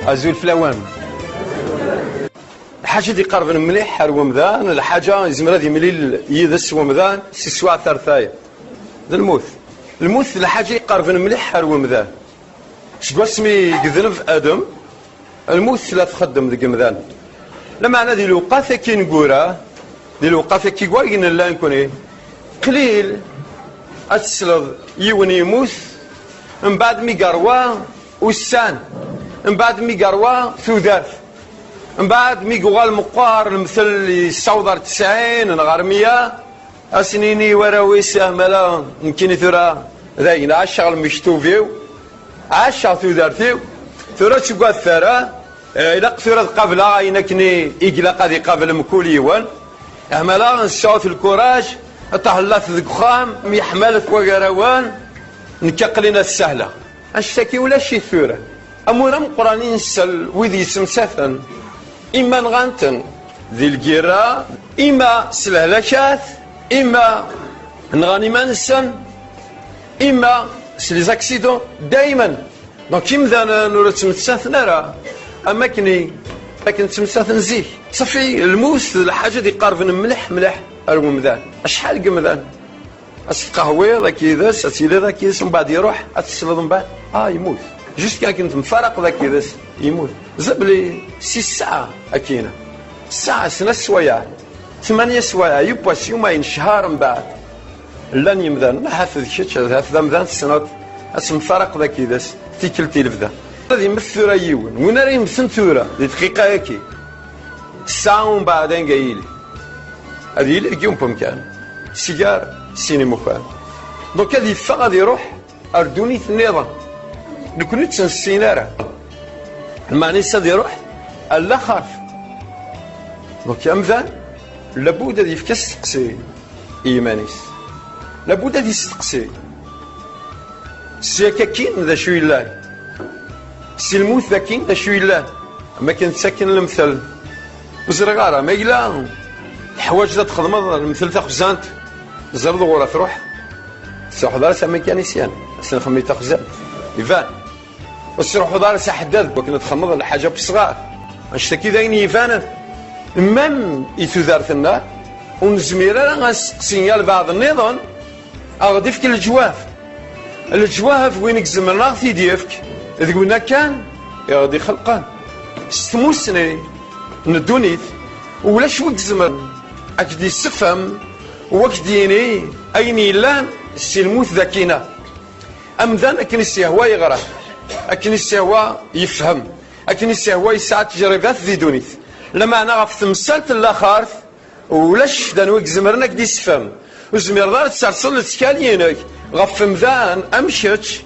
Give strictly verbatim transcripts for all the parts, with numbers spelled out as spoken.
Azul fell-awen. Lḥaǧa i d-iqerben mliḥ ar wemdan, lḥaǧa yezmer ad yemlil yid-s wemdan si teswiɛt ar tayeḍ, d lmut. Lmut d lḥaǧa iqerben mliḥ ar wemdan. Seg wasmi i yedneb Adem, lmut tella txeddem deg yemdan. Lameɛna di lewqat-agi ineggura, di lewqat-agi deg wayeg nella nekni, qlil ad tesleḍ yiwen yemmut, mbeɛd mi yerwa ussan, mbeɛd mi yerwa tudert, mbeɛd mi yuɣal meqqar, lemtel yessaweḍ ar tesɛin neɣ ar meyya, ad sen-yini i warraw-is: "Ah, mala nekkini tura dayen ɛaceɣ lmektub-iw, ɛaceɣ tudert-iw, tura ur ttagadet ara, eh, ilaq tura ad qableɣ ayen akken i, i ilaq ad iqabel mkul yiwen. Ah, mala nesɛut lkuraj, tahellat deg uxxam, myeḥmalet wagar-awen, nekk aql-in ad sahleɣ." Annect-agi ulac-it tura. Amur ameqqran i nsell wid yettemsaten, ima nɣan-ten di lgirra, ima s lehlakat, ima nɣan iman-nsen, ima s les accidents, daymen. Donc imdanen ur ttmettaten ara am akken i, akken ttmettaten zik. Safi, lmut d lḥaǧa d-iqerben mliḥ, mliḥ ar wemdan. Acḥal n yemdanen ad tqehwiḍ akked-s, ad tiliḍ akked-s, mbeɛd iruḥ, ad tesleḍ mbeɛd, ah, yemmut. Juste kan akken temfaraqeḍ akked-s, yemmut. Zebli, si ssaɛa akkin, ssaɛa, snat swayeɛ, tmanya swayeɛ, yiwwas, yumayen, cchar mbeɛd. Llan yemdanen, ahat d kečč, ahat d amdan tessneḍ, ad temfaraqeḍ akked-s, tikkelt i lebda. Ad yemmet tura yiwen, win ara yemmten tura, di dqiqa-agi, ssaɛa umbeɛd anga yili. Ad yili deg yiwen n wemkan, sigar sin imukan. Donc ad yeffeɣ, ad iruḥ ar ddunit nniḍen. Nekni ur tt-nessin ara. Lmeɛna-is ad iruḥ ar laxert. Donc amdan, labud ad yefk asteqsi i yiman-is. Labud ad yesteqsi. Si akka akkin d acu yellan? Si lmut d akkin d acu yellan? Am akken ttaken lemtel. Ur ẓriɣ ara, ma yella teḥwaǧeḍ ad txedmeḍ lemtel taxzant, ẓriḍ ɣur-a truḥ. Ur tesruḥeḍ ara s amakanisyan, ad s-nxemmem i taxzant. Iban. Ur tesruḥeḍ ara s aḥeddad deg wakken ad txedmeḍ lḥaǧa n wesɣar. Annect-agi d ayen ibanen. Même i tudert-nneɣ, ur nezmir ara ad nesteqsi albeɛḍ nniḍen, a ɣ-d-ifk leǧwab. Leǧwab win i izemren a ɣ-t-id-yefk, d winna kan i ɣ-d-ixelqen. S tmussni n ddunit, ulac wi izemren ad k-d-yessefhem u ad k-d-yini ayen yellan si lmut d akkin-a. Amdan akken i s-yehwa yeɣra, akken i s-yehwa yefhem, akken i s-yehwa yesɛa tejribat di ddunit. Lameɛna ɣef temsalt n laxert, ulac d anwa i izemren ad k-d-issefhem. Ur tezmireḍ ara ad tserseḍ lettkal-inek ɣef umdan am kečč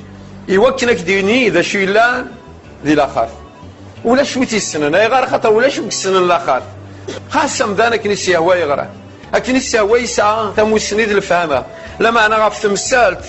i wakken ad k-d-yini d acu yellan di laxert. Ulac wi t-yessnen. Ayɣer? Axaṭer ulac wi yessnen laxert. Xas amdan akken i s-yehwa yeɣra, akken i s-yehwa yesɛa tamussni d lefhama. Lameɛna ɣef temsalt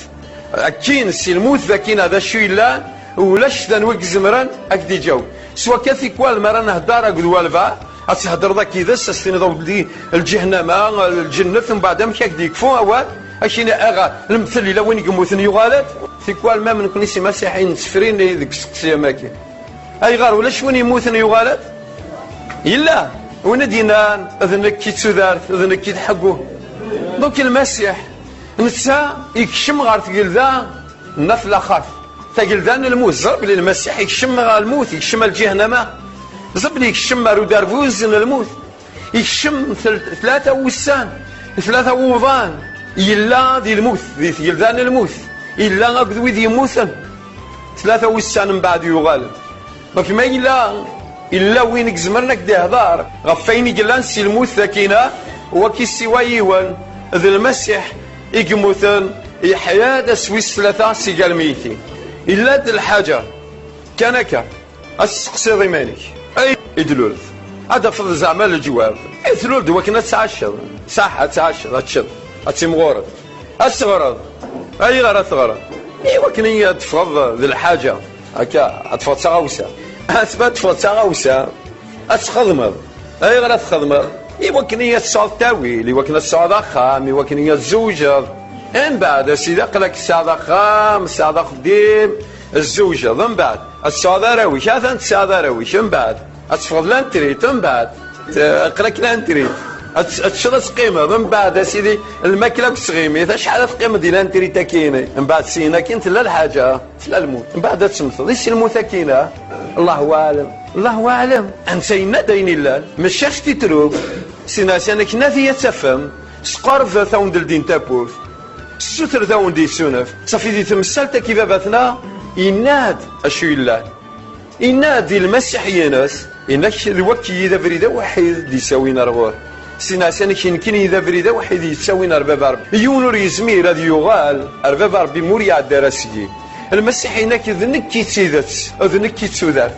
akkin si lmut d akkin-a d acu yellan, ulac d anwa i izemren ad k-d-iǧaweb. S wakka tikwal mi ara nhedder akked walbeɛḍ, ad theddreḍ akked-s, ad s-tiniḍ awd-i lǧihnama, lǧennet, mbeɛd amek ad k-d-yekfu awal, ad k-yini: "Ayɣer, lemtel yella win i yemmuten yuɣal-d?" Tikwal ma nekkni s imasiḥiyen nettefrini deg usteqsi am wagi. Ayɣer ulac win yemmuten yuɣal-d? Yella win i d-yennan: "D nekk i d tudert, d nekk i d ḥeggu." Donc Lmasiḥ netta yekcem ɣer tgelda n at laxert, tagelda n lmut. Ẓer belli Lmasiḥ yekcem ɣer lmut, yekcem ar lǧihnama. Ẓer belli yekcem ar uderbuz n lmut. Yekcem tel-, tlata wussan, tlata wuḍan, yella di lmut, di tgelda n lmut. Yella akked wid yemmuten. Tlata wussan mbeɛd yuɣal-d. Donc ma yella, yella win i izemren ad k-d-ihder ɣef wayen i yellan si lmut d akkin-a, wagi siwa yiwen, d Lmasiḥ i yemmuten, yeḥya-d ass wis tlata si gar lmeytin. Yella-d lḥaǧa kan akka. Ad testeqsiḍ iman-ik, ay i d-tluleḍ, ad tafeḍ zeɛma leǧwab. I tlul-d wakken ad tɛaceḍ, ṣaḥ, ad tɛaceḍ, ad teččeḍ, ad timɣureḍ, ad teɣreḍ. Ayɣer ad teɣreḍ? I wakken ad teffɣeḍ d lḥaǧa, akka, ad teffɣeḍ d taɣawsa. Asma ad teffɣeḍ d taɣawsa, ad txedmeḍ. Ayɣer ad txedmeḍ? I wakken ad tesɛuḍ ttawil, i wakken ad tesɛuḍ axxam, i wakken ad tzewǧeḍ. Mbeɛd, a sidi, aql-ak tesɛiḍ axxam, tesɛiḍ axeddim, Tzewǧeḍ, mbeɛd ad tesɛuḍ arraw-ik, atan tesɛiḍ arraw-ik, mbeɛd ad teffɣeḍ lantrit, mbeɛd, eh, aql-ak lantrit. Ad t-, ad teččeḍ, ad teqqimeḍ, mbeɛd, a sidi, lmakla akked tɣimit, acḥal ad teqqimeḍ di lantrit-agi-inek? Mbeɛd syin akkin tella lḥaǧa, tella lmut. Mbeɛd ad temmteḍ, i s lmut akkin-a? Allahu aɛlam, Allahu aɛlam. Anta yenna-d ayen illan, mačči acu titrub. Sidna Ɛisa, nekk nadi ad tafem, sqerbet ad wen-d-ldin tawwurt, ssutret ad wen-d-yessunef. Safi di temsalt-agi baba-tneɣ yenna-d acu yellan. Inna-d i Lmasiḥ-ines, inna-k d wakki i d abrid awḥid d-yettawin ar ɣur. Sidna Ɛisa, nekk nekkini i d abrid awḥid yettawin ar Baba Ṛebbi. Yiwen ur yezmir ad yuɣal ar Baba Ṛebbi ma ur iɛedda ara seg-i. Lmasiḥ inna-k d nekk i d tidet, d nekk i d tudert.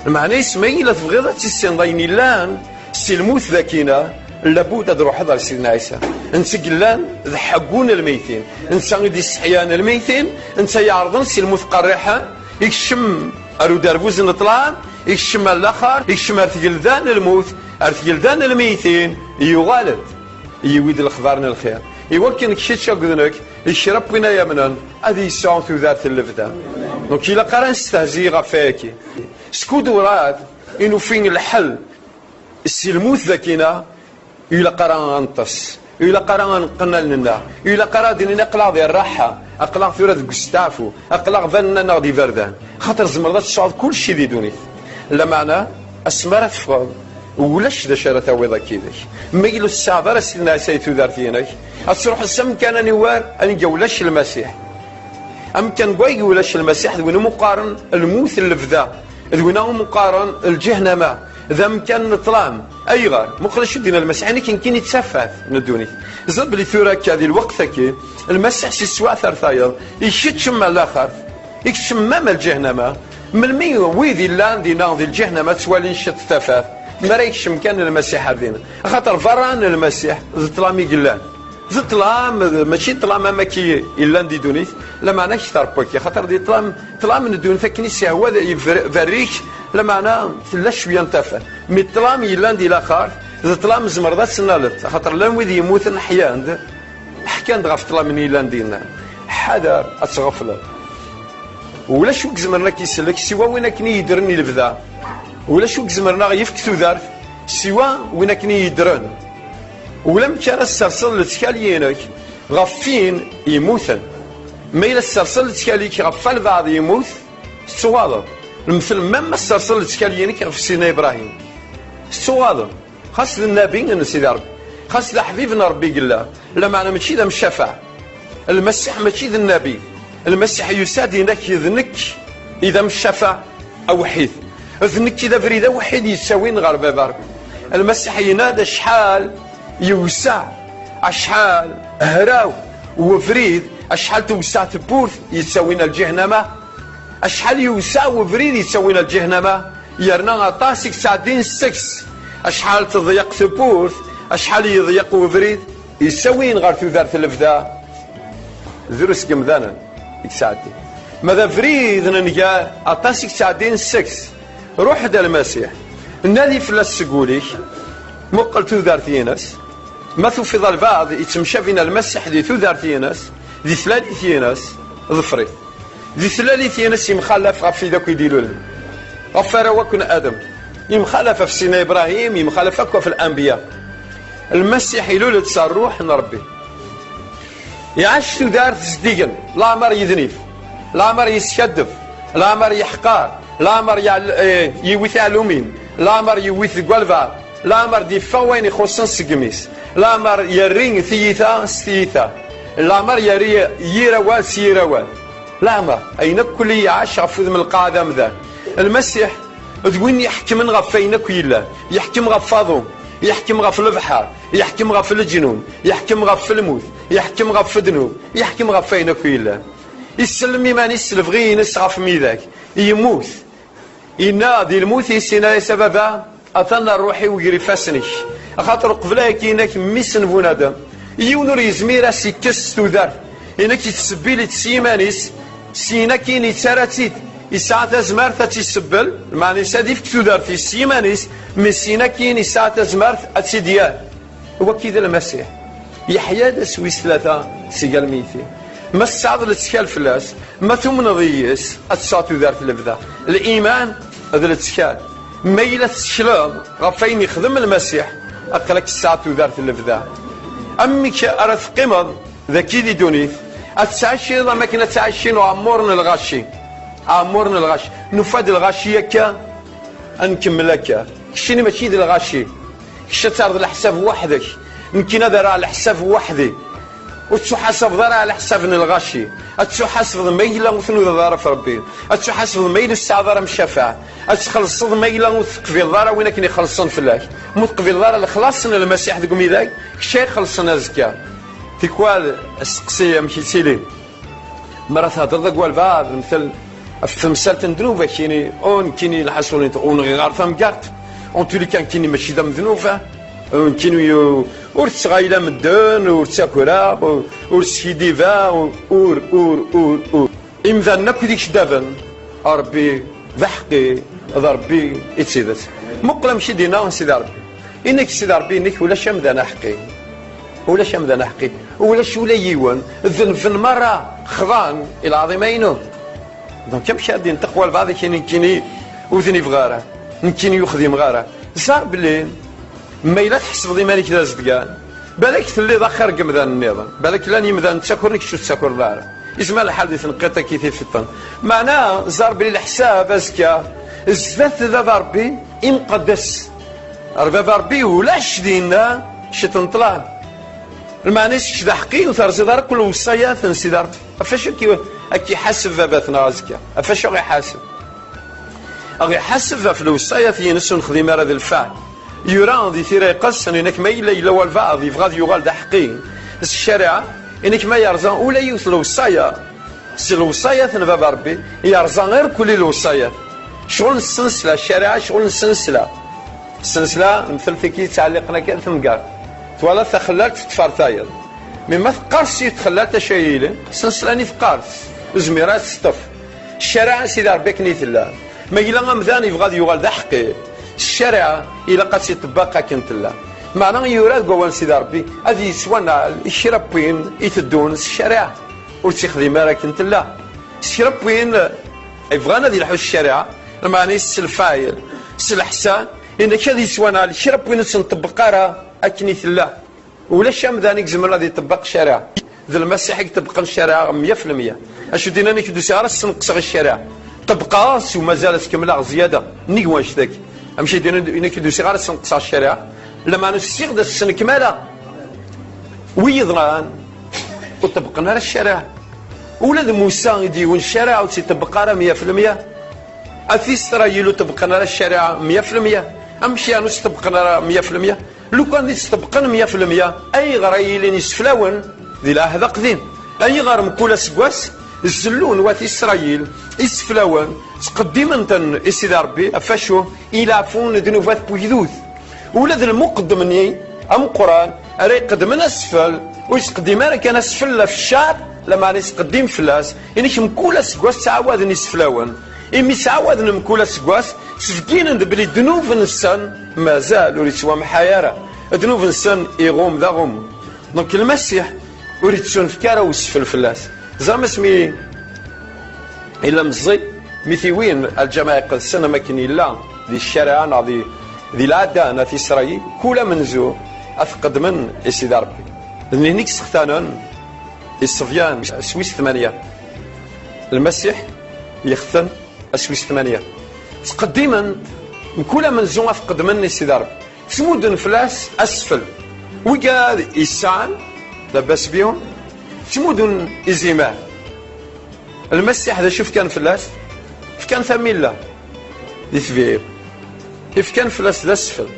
Lmeɛna-is, ma yella tebɣiḍ ad tissineḍ ayen illan, si lmut d akina, labud ad ruḥeḍ ar Sidna Ɛisa. Netta i yellan d ḥeggu n lmeytin. Netta i d-isseḥyan lmeytin, netta yeɛreḍen si lmut qerriḥen, ikcem ar uderbuz n ṭṭlam, ikcem ar laxert, ikcem ar tgelda n lmut, ar tgelda n lmeytin, yuɣal-d, yiwi-d lexbar n lxir. Iwakken kečč akked nekk, d kra n win ay amnen, ad yesɛu tudert n lebda. Donc, ilaq ara nestehzi ɣef wayagi. Skud urɛad i nufi lḥel si lmut d akina, ilaq ara ad neṭṭes, ilaq ara ad neqqen allen-nneɣ, ilaq ara ad d-nini aql-aɣ di rraḥa, aql-aɣ tura deg usteɛfu, aql-aɣ banen-aneɣ-d iberdan, xaṭer tzemreḍ ad tesɛuḍ kulci di ddunit. Lameɛna, asmi ara teffɣeḍ, ulac d acu ara tawiḍ akka yid-k. Ma yella ur tesɛiḍ ara Sidna Ɛisa i tudert-inek, ad truḥeḍ s amkan aniwer, anga ulac Lmasiḥ. Amkan deg wayeg ulac Lmasiḥ d win umi qqaren lmut n lebda, d win umi qqaren lǧehnama, d amkan n ṭṭlam. Ayɣer? Muqel acu d-yenna Lmasiḥ, nekk nekkini d tafat n ddunit. Ẓer belli tura akka di lweqt-agi, Lmasiḥ si teswiɛt ar tayeḍ, ikeččem ar laxert, ikeččem mam ar lǧehnama. Melmi wid illan dinna di lǧehnama ttwalin ciṭ tafat, mi ara yekcem kan Lmasiḥ ar dinna. Axaṭer berra n Lmasiḥ d ṭṭlam i yellan. D ṭṭlam, d, mačči ṭṭlam am akki yellan di ddunit, lameɛna akter n wakki, xaṭer di ṭṭlam, ṭṭlam n ddunit akken i s-ihwa d, yebr-, berrik, lameɛna tella cwiya n tafat. Mi ṭṭlam yellan di laxert, d ṭṭlam tzemreḍ ad tnaleḍ, xaṭer llan wid yemmuten ḥyan-d, ḥkan-d ɣef ṭṭlam-nni yellan dinna. Ḥader ad tɣefleḍ. Ulac wi izemren ad k-isellek siwa win akken i yeddren i lebda. Ulac wi izemren ad aɣ-yefk tudert siwa win akken i yeddren. Ulamek ara tesserseḍ lettkal-inek ɣef win yemmuten. Ma yella tesserseḍ lettkal-ik ɣef walbeɛḍ yemmut, tettuɣaḍeḍ. Lemtel, ma ma tesserseḍ lettkal-inek ɣef Sidna Ibrahim, tettuɣaḍeḍ. Xas d nnabi n Sidi Ṛebbi, xas d aḥbib n Ṛebbi i yella, lameɛna mačči d amcafaɛ. Lmasiḥ mačči d nnabi. Lmasiḥ yusa-d, yenna-k d nekk i d amcafaɛ awḥid. D nekk i d abrid awḥid yettawin ɣer Baba Ṛebbi. Lmasiḥ yenna-d acḥal yewseɛ, acḥal hraw webrid, acḥal tewseɛ tewwurt yettawin ar lǧehnama, acḥal yewseɛ webrid yettawin ar lǧehnama, yerna aṭas i yettɛeddin seg-s. Acḥal teḍyeq tewwurt, acḥal yeḍyeq webrid, yessawin ɣer tudert n lebda, drus n yemdanen i yettɛeddin. Ma d abrid n nnger, aṭas i yettɛeddin seg-s. Ruḥ-d ar Lmasiḥ, nadi fell-as seg wul-ik, muqel tudert-ines. Ma tufiḍ albaɛḍ yettemcabin ar Lmasiḥ di tudert-ines, di tlalit-ines, ḍfer-it. Di tlalit-ines yemxalaf ɣef wid akk i d-ilulen, ɣef warraw akk n Adem. Yemxalaf ɣef Sidna Ibrahim, yemxalaf akk ɣef lanbiya. Lmasiḥ ilul-d s Ṛṛuḥ n Ṛebbi. Iɛac tudert zeddigen, leɛmer yednif, leɛmer yeskaddeb, leɛmer yeḥqar, leɛmer yeɛl-, eh, yiwi tiɛlumin, leɛmer yiwi-t deg walbeɛḍ, leɛmer d-yeffeɣ wayen ixuṣṣen seg imi-s, leɛmer yerri tiyita s tiyita, leɛmer yerri yir awal s yir awal. Leɛmer, ayen akk i iɛac ɣef wudem n lqaɛa d amdan. Lmasiḥ d win iḥekmen ɣef wayen akk yellan. Yeḥkem ɣef waḍu, yeḥkem ɣef lebḥer, yeḥkem ɣef leǧnun, yeḥkem ɣef lmut, yeḥkem ɣef ddnub, yeḥkem ɣef wayen akk yellan. Isellem iman-is s lebɣi-ines ɣef midag, yemmut. Yenna di lmut-is, yenna-yas: "A Baba, atan ṛṛuḥ-iw gar ifassen-ik." Axaṭer uqbel ayagi, yenna-k, mmi-s n bunadem, yiwen ur yezmir ad s-ikkes tudert. Yenna-k, yettsebbili-tt s yiman-is, syin akkin yettarra-tt-id. Yesɛa tazmert ad tt-isebbel, lmeɛna-is ad ifk tudert-is s yiman-is, mi syin akkin yesɛa tazmert ad tt-id-yerr. Wagi d Lmasiḥ. Yeḥya-d ass wis tlata seg lmeytin. Ma tesɛiḍ lettkal fell-as, ma tumneḍ yis, ad tesɛuḍ tudert n lebda. Liman d lettkal. Ma yella tettekleḍ ɣef wayen yexdem Lmasiḥ, aql-ak tesɛiḍ tudert n lebda. Amek ara teqqimeḍ dagi di ddunit, ad tettɛiciḍ am akken ad ttɛicin uɛemmur n lɣaci? Aɛemmur n lɣaci. Nufa-d lɣaci akka, ad nkemmel akka. Keččini mačči d lɣaci. Kečč ad terreḍ leḥsab weḥd-k. Nekkini ad rreɣ leḥsab weḥd-i. Ur tettuḥasabeḍ ara ɛla ḥsab n lɣaci. Ad tettuḥasbeḍ ma yella ur tnudaḍ ara ɣef Rebbi. Ad tettuḥasbeḍ ma yella ur tesɛiḍ ara mcafaɛ. Ad txellṣeḍ ma yella ur teqbileḍ ara win akken ixellṣen fell-ak. Ma ur teqbileḍ ara lexlaṣ n Lmasiḥ deg umidag, kečč ay ixellṣen azekka. Tikwal asteqsi amek yettili. Mi ara thedreḍ deg walbeɛḍ, mtal ɣef temsalt n ddnub, ad k-yini, "Oh, nekkini lḥaṣul ur nɣiɣ ara tamgerḍt. En tous les cas, nekkini mačči d amednub, ah. Oh, nekkini ur, ur ttɣayla medden, ur ttakreɣ, ur, ur skiddibeɣ, ur, ur, ur, ur." Imdanen akk d ikeddaben, Ṛebbi d aḥeqqi, d Ṛebbi i d tidet. Muqel amek i d-yenna Sidi Ṛebbi. Ini-k Sidi Ṛebbi, ini-k ulac amdan aḥeqqi. Ulac amdan aḥeqqi. Ulac ula yiwen. Denben merra, xḍan i lɛaḍima-inu. Donc amek ara d-yenṭeq walbeɛḍ akken nekkini ur d-nibɣi ara, nekkini ur xdimeɣ ara? Ẓer belli ma yella tḥesbeḍ iman-ik d azedgan, balak telliḍ axir deg yimdanen nniḍen. Balak llan yimdanen ttakuren, kečč ur tettakureḍ ara. Izmer lḥal di tneqqiṭ-agi tifeṭṭen. Meɛna ẓer belli leḥsab azekka zdat Baba Ṛebbi imqeddes. Ar Baba Ṛebbi ulac dinna ciṭ n ṭṭlam. Lmeɛna-is kečč d aḥeqqi, ur terẓiḍ ara kul lewṣayat n Sidi Ṛebbi. Ɣef wacu ad k-, ad k-iḥaseb Baba-tneɣ azekka? Ɣef wacu ad ɣ-iḥaseb? Ad ɣ-iḥaseb ɣef lewṣayat-ines ur nexdim ara d lfeɛl. Yura di Tira Iqedsen, inek ma yella yella walbeɛḍ yebɣa ad yuɣal d aḥeqqi s ccariɛa, inek ma yerẓa ula yiwet lewṣaya s lewṣayat n Baba Ṛebbi, yerẓa irkelli lewṣayat. Ccɣel n ssensla, ccariɛa ccɣel n ssensla. Ssensla, mtel tiki yettɛelliqen akka d temgerḍt. Twalaḍ taxellalt teṭṭef ar tayeḍ. Mi ma teqqers i txellalt acu ay yili, ssensla-nni teqqers. Ur zmireɣ ad teṭṭef. Ccariɛa, Sidi Ṛebbi, akken i tella. Ma yella amdan yebɣa ad yuɣal d aḥeqqi s ccariɛa, ilaq ad tt-iṭebbeq akken tella. Meɛna yura deg wawal n Sidi Ṛebbi ad yettwanɛel kra n win iteddun s ccariɛa, ur tt-ixdim ara akken tella. S kra n win yebɣan ad yelḥu s ccariɛa, lmeɛna-is s lfayel, s leḥsan, inek ad yettwanɛel kra n win ur tt-nṭebbeq ara akken i tella. Ulac amdan i izemren ad iṭebbeq ccariɛa. D Lmasiḥ i iṭebbqen ccariɛa mya f lemya. Acu d-yenna, nekk ur d-usiɣ ara ad sneqseɣ i ccariɛa. Ṭebbqeɣ-tt u mazal ad tt-kemmleɣ zzyada. Nnig wanect-agi. Amek i d-yenna, nekk ur d-usiɣ ara ad sneqseɣ ccariɛa? Lameɛna usiɣ-d ad tt-snekmaleɣ. Wi yeḍran ur ṭebbqen ara ccariɛa. Ula d Musa i d-yiwen ccariɛa ur tt-iṭebbeq ara mya f lemya. At Isṛayil ur ṭebbqen ara ccariɛa mya f lemya. Amek yernu ur tt-ṭebbqen ara mya f lemya? Lukan i tt-ṭebbqen mya f lemya, ayɣer ay ilin iseflawen di lɛahd aqdim? Ayɣer mkul aseggas zellun wat Isṛayil iseflawen, ttqeddimen-ten i Sidi Ṛebbi, ɣef wacu? I leɛfu n ddnubat n wegdud. Ula d lmuqeddem-nni ameqqran ara iqeddmen asfel, ur yettqeddim ara kan asfel ɣef cceɛb, lameɛna yettqeddim fell-as. Inek mkul aseggas ttɛawaden iseflawen. Imi ttɛawaden mkul aseggas, ttbegginen-d belli ddnub-nsen mazal ur yettwamḥay ara. Ddnub-nsen iɣum d aɣum. Donc Lmasiḥ ur yettunefk ara usfel fell-as. Teẓram asmi yella meẓẓi, mi t-iwin Lǧameɛ Iqedsen am akken yella di ccariɛa neɣ di, di lɛada n At Isṛayil, kul amenzu ad t-qeddmen i Sidi Ṛebbi. D nitni i yessextanen i ṣṣebyan s wis tmanya. Lmasiḥ yexten ass wis tmanya. Ttqeddimen, mkul amenzu ad t-qeddmen i Sidi Ṛebbi. Ttmudden fell-as asfel. Wigad yesɛan, labas bihum, ttmudden izimer. Lmasiḥ d acu fkan fell-as? Fkan tamilla di tbir. I fkan fell-as d asfel.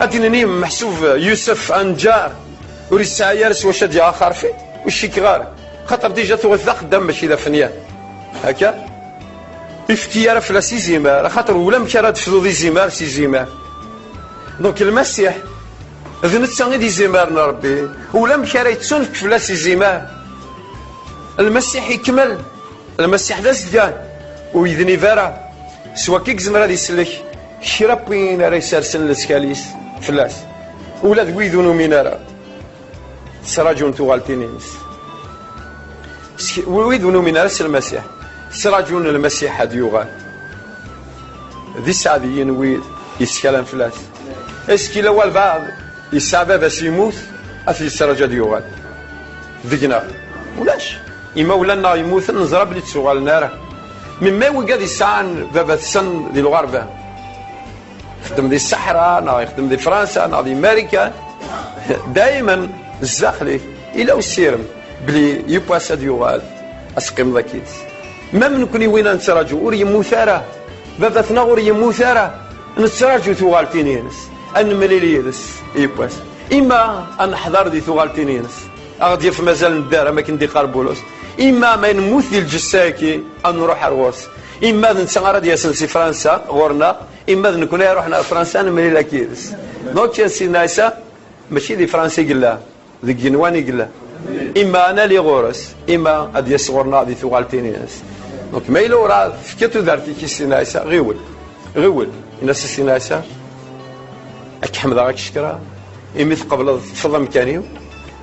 Ad d-nini meḥsub Yusef Anǧar ur yesɛi ara s wacu ad yaɣ axerfi? Ur cikkeɣ ara. Xaṭer dija tuɣ-it d axeddam mačči d afenyan. Akka? Ur ifki ara fell-as izimer, axaṭer ulamek ara d-tefduḍ izimer s izimer. Donc Lmasiḥ, d netta i d izimer n Ṛebbi, ulamek ara yettunefk fell-as izimer. Lmasiḥ ikmel, Lmasiḥ d azedgan, ur yednib ara. S wakka i yezmer ad isellek kra n win ara isersen lettkal-is fell-as. Ula d wid ur numin ara, ttraǧun tuɣaltin-ines. S Wid ur numin ara s Lmasiḥ, ttraǧun Lmasiḥ ad yuɣal. D iseɛdiyen wid yesskalan fell-as. Est-ce qu'il y a walbeɛḍ yesɛa baba-s yemmut, ad t-yettraǧu ad yuɣal? Deg-neɣ ulac. Imawlan-nneɣ yemmuten, neẓra belli ttuɣalen ara. Memma wigad yesɛan baba-tsen di lɣerba, ixeddem di Ṣṣeḥra, neɣ ixeddem di Fransa, neɣ di Marikan, daymen zdaxel-ik ila usirem belli yiwwas ad yuɣal, ad teqqimeḍ akkid-s. Mam nekni win ad nettraǧu ur yemmut ara, baba-tneɣ ur yemmut ara, nettraǧu tuɣaltin-ines, ad nemlil yid-s yiwwas. Ima ad neḥḍer di tuɣaltin-ines, ad ɣ-d-yaf mazal nedder am akken d-iqqar Bulus, ima ma nemmut di lǧessa-agi, ad nruḥ ar ɣur-s. Ima d netta ara d-yasen si Fransa ɣur-neɣ, ima d nekni ara iruḥen ar Fransa, nemlil akk yid-s. Donc, Sidna Ɛisa mačči di Fransa i yella, deg yigenwan i yella. Ima ad nali ɣur-s, ima ad d-yas ɣur-neɣ di tuɣaltin-ines. Donc, ma yella ur tefkiḍ tudert-ik i Sidna Ɛisa, ɣiwel, ɣiwel, in-as i Sidna Ɛisa: Ad k-ḥemdeɣ, ad k-cekkreɣ, imi tqebleḍ teṭṭfeḍ amkan-iw,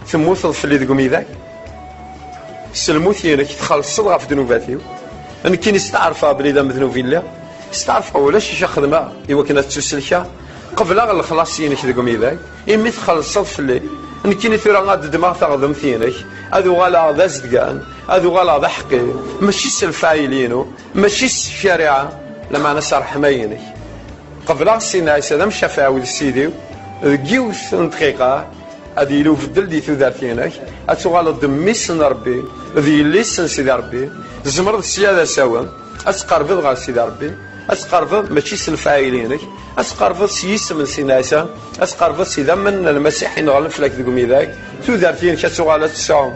temmuteḍ fell-i deg umidag. S lmut-inek txellṣeḍ ɣef ddnubat-iw. Nekkini steɛṛfeɣ belli d amednub i lliɣ. Steɛṛfeɣ ulac acu xedmeɣ i wakken ad ttuselkeɣ. Qebleɣ lexlaṣ-inek deg umidag, imi txellṣeḍ fell-i. Nekkini tura ad ddmeɣ taɣdemt-inek, ad uɣaleɣ d azedgan, ad uɣaleɣ d aḥeqqi, mačči s lefɛayel-inu, mačči s ccariɛa, lameɛna s ṛṛeḥma-inek. Qebleɣ Sidna Ɛisa d amcafeɛ-iw d Ssid-iw, deg yiwet n dqiqa ad yili ubeddel di tudert-inek, ad tuɣaleḍ d mmi-s n Ṛebbi, d yelli-s n Sidi Ṛebbi. Tzemreḍ sya d asawen ad tqerrbeḍ ɣer Sidi Ṛebbi, ad tqerrbeḍ mačči s lefɛayel-inek, ad tqerrbeḍ s yisem n Sidna Ɛisa, ad tqerrbeḍ s idammen n Lmasiḥ ineɣlen fell-ak deg umidag. Tudert-inek ad tuɣal ad tesɛu,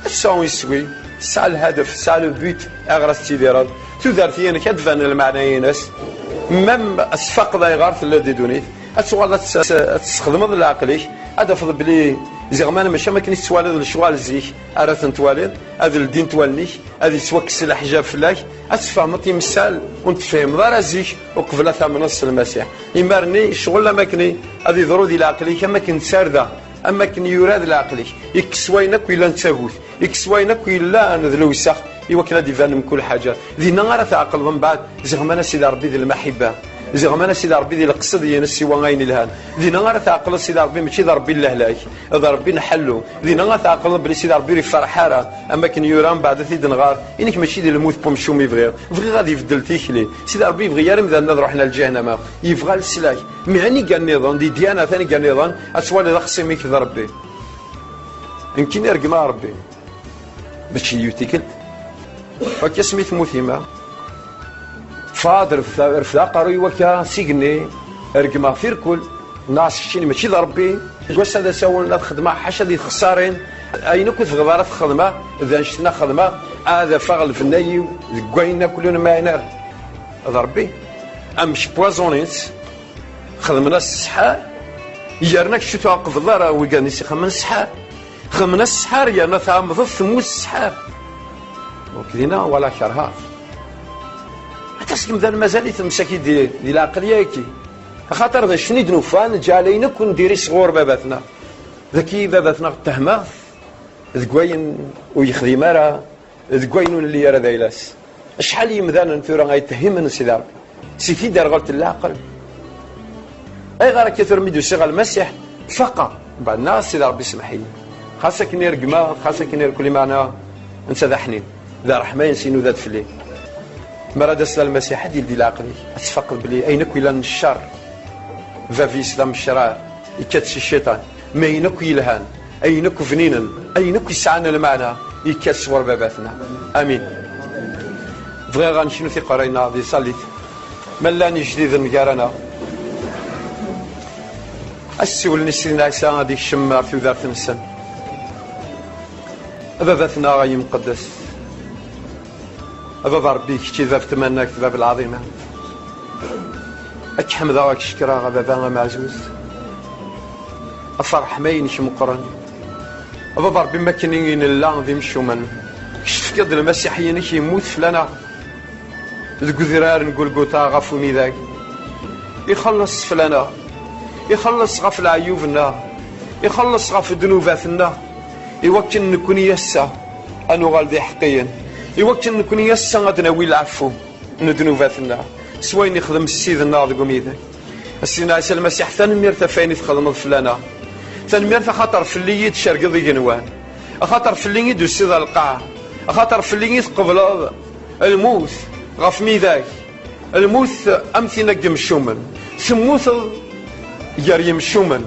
ad tesɛu iswi, tesɛa lhadef, tesɛa le but ayɣer ad tettidireḍ. Tudert-inek ad d-tban lmeɛna-ines. Mem ad tfaqeḍ ayɣer telliḍ di ddunit, ad tuɣaleḍ ad tes-, ad tesxedmeḍ leɛqel-ik, ad tafeḍ belli ziɣ ma mačči am akken i tettwaliḍ lecɣal zik ara ten-twaliḍ, ad ldint wallen-ik, ad yettwakkes leḥjab fell-ak, ad tfehmeḍ timsal ur n-tefhimeḍ ara zik uqbel ad tamneḍ s Lmasiḥ. Imar-nni ccɣel am akken ad iḍru di leɛqel-ik am akken d tarda, am akken yura d leɛqel-ik, ikkes wayen akk yellan d tagut, ikkes wayen akk yellan d lewsex, i wakken ad d-iban mkul ḥaǧa. Dinna ara tɛeqleḍ mbeɛd ziɣ mana Sidi Ṛebbi d lmaḥibba, ziɣ mana Sidi Ṛebbi d lqesd-ines siwa ayen ilhan. Dinna ara tɛeqleḍ Sidi Ṛebbi mačči d Ṛebbi n lehlak, d Ṛebbi n ḥellu. Dinna ara tɛeqleḍ belli Sidi Ṛebbi ur iferreḥ ara, am akken yura mbeɛd ad t-id-nɣar, inek mačči d lmut n umcum i bɣiɣ, bɣiɣ ad ibeddel tikli. Sidi Ṛebbi yebɣi ara imdanen ad ruḥen ar lǧahennama, yebɣa leslak. Mi aniga nniḍen, di ddyanat aniga nniḍen, ad twaliḍ axṣim-ik d Ṛebbi. Nekkini regmeɣ Ṛebbi. Mačči yiwet tikkelt. Wakka asmi temmut yemma, ffɣeɣ-d, refdeɣ, refdeɣ aqerruy wakka s igenni, regmeɣ tirkul, nniɣ-as keččini mačči d Ṛebbi, deg wass-a d asawen ad xedmeɣ ḥaca di texṣarin, ayen akk tebɣiḍ ara t-xedmeɣ, d annect-nni xedmeɣ, ad afeɣ lbenna-iw deg wayen akk lun maɛin ara. D Ṛebbi. Amek pwaẓunin-tt, xedmen-as ssḥar, yerna kečč ur tɛeqqbeḍ ara wigad-nni s ixemmen ssḥar. Xemmen-as ssḥar yerna tɛemmdeḍ temmut ssḥar. Donc dinna wala kerha. Aṭas n yimdanen mazal-iten msakit di, di lɛeqliya-agi. Axaṭer d acu i d-nufa, neǧɛel ayen akk n diri sɣur baba-tneɣ. Dagi baba-tneɣ ttehmeɣ-t deg wayen ur yexdim ara, deg wayen ur nelli ara d ayla-s. Acḥal n yimdanen tura ay ttehimen Sidi Ṛebbi, si tiderɣelt n leɛqel. Ayɣer akka tura mi d-usiɣ ɣer Lmasiḥ, faqeɣ, mbeɛd nniɣ-as Sidi Ṛebbi semmeḥ-iyi. Xas akken i regmeɣ, xas akken i rekli, meɛna netta d aḥnin, d ṛṛeḥma-ines inuda-d fell-i. Mi ara d-aseḍ ɣer Lmasiḥ, ad d-yeldi leɛqel-ik, ad tfaqeḍ belli ayen akk yellan n ccer, bab-is d amecrar, yekka-d si cciṭan, ma ayen akk yelhan, ayen akk bninen, ayen akk yesɛan lmeɛna, yekka-d sɣur baba-tneɣ. Amin. Bɣiɣ ad neknu tiqerray-nneɣ di ṣalit. Ma llan ijdiden gar-aneɣ, ad ssiwlen i Sidna Ɛisa ad ikcem ar tudert-nsen. A baba-tneɣ ay imqeddes, a baba Ṛebbi, kečč i d bab tmannagt, bab lɛaḍima. Ad k-ḥemdeɣ, ad k-cekkreɣ, a baba ameɛzuz, ɣef ṛṛeḥma-inek meqqren. A baba Ṛebbi, mi akken i nella d imcumen, kečč tefkiḍ-d Lmasiḥ-inek yemmut fell-aneɣ deg udrar n Gulguta ɣef umidag. Ixelleṣ fell-aneɣ, ixelleṣ ɣef leɛyub-nneɣ, ixelleṣ ɣef ddnubat-nneɣ, iwakken nekkni ass-a Ad nuɣal d iḥeqqiyen, iwakken nekni ass-a ad d-nawi lɛeffu n ddnubat-nneɣ s wayen ixdem Ssid-nneɣ deg umidag. A Sidna Ɛisa Lmasiḥ, tanemmirt ɣef wayen i txedmeḍ fell-aneɣ. Tanemmirt axaṭer fell-i i d-tcergeḍ igenwan, axaṭer fell-i i d-tusiḍ ɣer lqaɛa, axaṭer fell-i i tqebleḍ lmut ɣef midag. Lmut am tin n yemcumen, temmuteḍ gar yemcumen,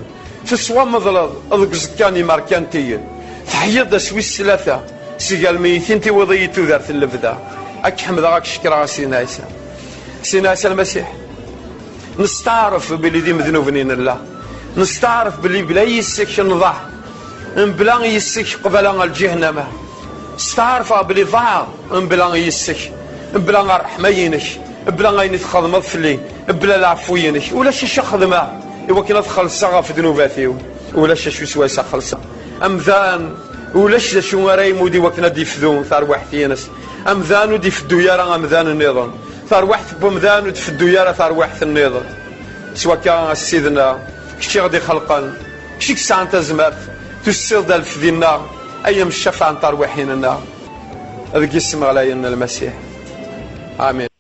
teswamḍleḍ deg uẓekka n imerkantiyen, teḥyiḍ-d ass wis tlata seg gar lmeyyitin, tiwiḍ-iyi tudert n lebda. Ad k-ḥemdeɣ, ad k-cekkreɣ a Sidna Ɛisa. Sidna Ɛisa Lmasiḥ, nesteɛref belli d imednuben i nella. Nesteɛref belli bla yis-k nḍaɛ, mebla yis-k qbala ar lǧihnama. Steɛrfeɣ belli ḍaɛeɣ mebla yis-k, mebla ṛṛeḥma-inek, mebla ayen i txedmeḍ fell-i, mebla leɛfu-inek. Ulac acu xedmeɣ i wakken ad xellṣeɣ ɣef ddnubat-iw. Ulac acu swayes ad xellṣeɣ. Amdan, ulac d acu ara yemmud i wakken ad d-ifdu tarwiḥt-ines. Amdan ur d-ifeddu ara amdan nniḍen. Tarwiḥt n wemdan ur d-tfeddu ara tarwiḥt nniḍen. S wakka, a Ssid-nneɣ, kečč i ɣ-d-ixelqen, kečč i yesɛan tazmert, tusiḍ-d a lefdi-nneɣ, ay amcafeɛ n terwiḥin-nneɣ, deg yisem ɣlayen n Lmasiḥ. Amin.